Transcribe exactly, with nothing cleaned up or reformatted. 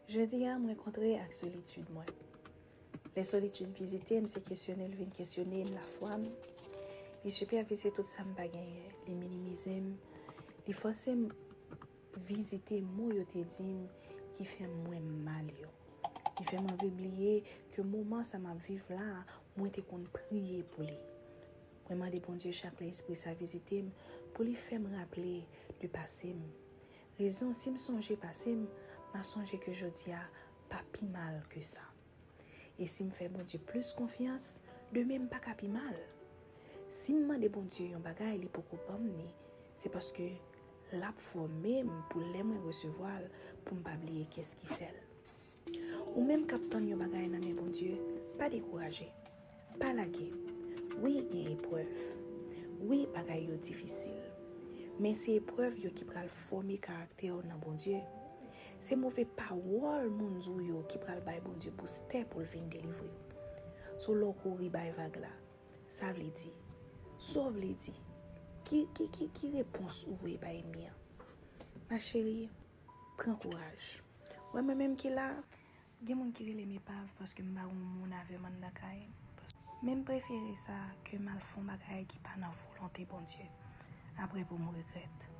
Jodi a, mwen kontre ak solitid mwen. Lè solitid vizite m, se kesyone l vin kesyone m lafwa m. Li sipèvize tout sa m pa genyen. Li minimize m. Li fòse m vizite mo yo te di m ki fè m mwen mal yo. Li fè m anvi bliye ke moman sa m ap viv la a, mwen te konn priye pou li. Mwen mande Bondye chak lè espri sa vizite m pou li fè m raple de pase m. Rezon, si m sonje pase m, m a sonje ke jodi a pa pi mal ke sa. E si m fè Bondye plis konfyans, demen m pa ka pi mal. Si m mande Bondye yon bagay, li poko ban m ni, se paske l ap fòme m pou lè mwen resevwa l, pou m pa bliye kiyès ki fè l. Ou menm k ap tann yon bagay nan men Bondye, pa dekouraje. Pa lage. Wi, gen eprèv. Wi, bagay yo difisil. Men se eprèv yo ki pral fòme karaktè w nan Bondye. Se move pawòl moun di w yo ki pral bay Bondye boustè pou l vin delivre w. So lè w kouri bay vag la, sa vle di? Sa w vle di? Ki, ki, ki, ki repons ou voye bay ènmi an? Ma chérie, pran kouraj. Wè mwen menm ki la, gen moun ki rele m epav paske m pa gen moun avè m anndan kay. Men m prefere sa ke m al fè yon bagay ki pa nan volonte Bondye. Apre pou m regrèt.